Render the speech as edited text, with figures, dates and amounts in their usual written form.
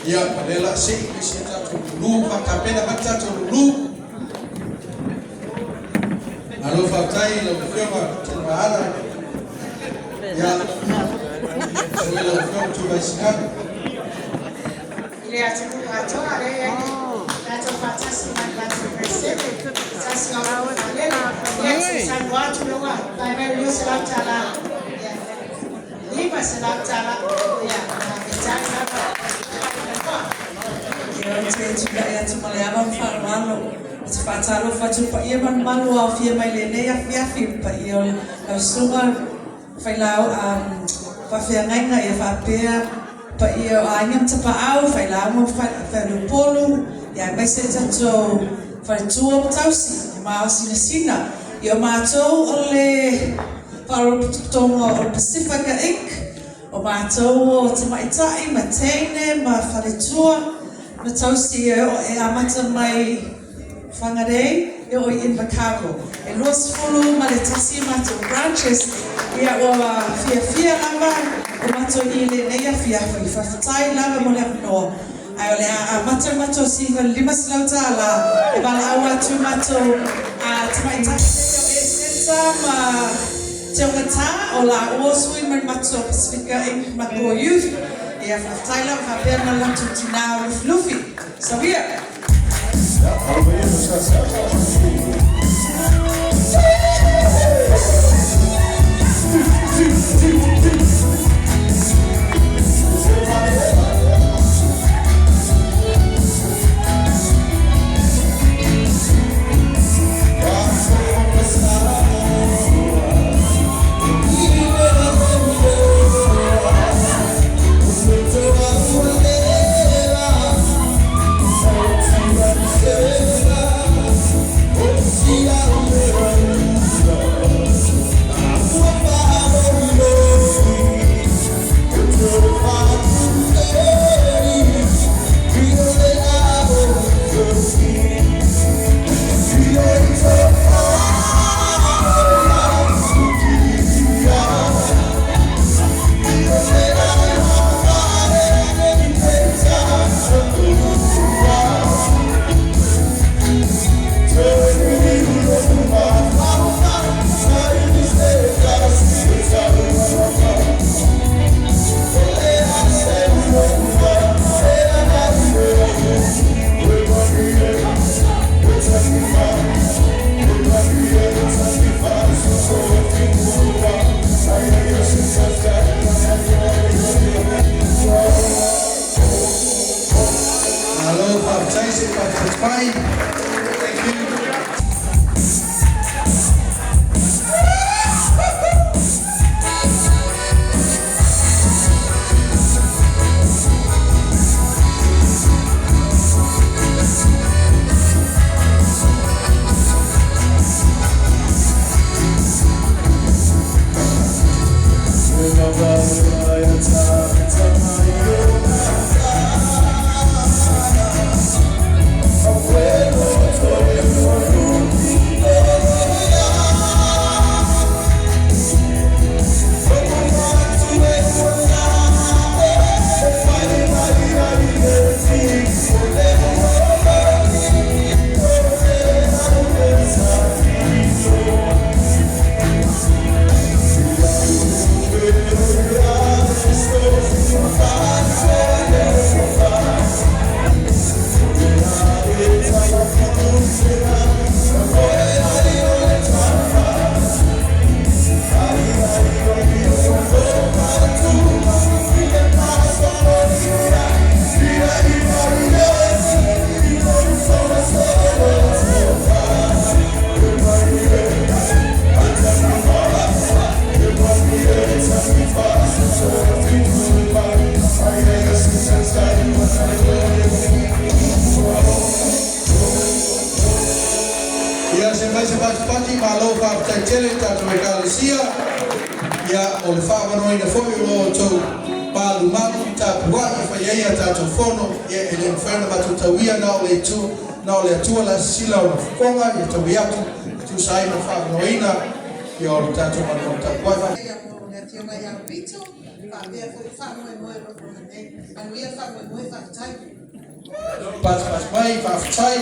Ia, o lea o le a sei isi a tatou lulu, faatapena mai le tatou lulu. Malo faafetai i lau Afioga Tinomaala. Ia, foi lau Afioga Tuivaisinalo. I le atunuu atoa lea e i ai tatou faatasi mai le tatou Peresetene, tasi o faalele. Ia, se i saunoa atu lea ua vae mai $200. Ia, $500. Ia, faafetai lava. Ia, ou te tulai atu ma le ava ma faaaloalo ou te faatalofa atu i le paia ma le mamalu ua aofia mai lenei afiafi, le paia o lau susuga Failau faafeagaiga, ia faapea paia o aiga ma tapaau, failauga ma faleupolu, ia aemaise le tatou faletua ma tausi ma aosinasina. Ia, o matou o le Faalapotopotoga o le Pasifika Inc. O matou o tamaitai ma teine ma faletua ma tausi e oo e amata mai Whangarei e oo i Invercargill. E 21 matou branches. Ia, ua fiafia lava o matou i lenei afiafi. Faafetai lava mo le avanoa. Ae o le a amata le matou siga i le $500 e valaau atu matou tamaitai nei o Eseta ma Teogata, o laua o sui mai le matou Pasifika Inc. Matua Youth. Ia, faafetai lava faapea ma le latou tinā o Lufilufi. Soia! Malo faafetai se patupatupai. Thank you. Ia, se fai se patupati, malo faafetai tele i tatou Ekalesia. Ia, o le faaavanoaina foi o lo outou palumalu tapuai e fai ai a tatou fono. Ia, e le mafai ona matou tauia na o le itu na o le Atua la sisila ona fofoga ia taui atu e tusa ai ma le faaavanoaina, ia, o le tatou malumalu tapuai. Ia, mo le Afioga ia Pito, faapea foi faamoemoe o lo o nei. Manuia. faamoemoe. Faafetai. Pasipasi mai, faafetai.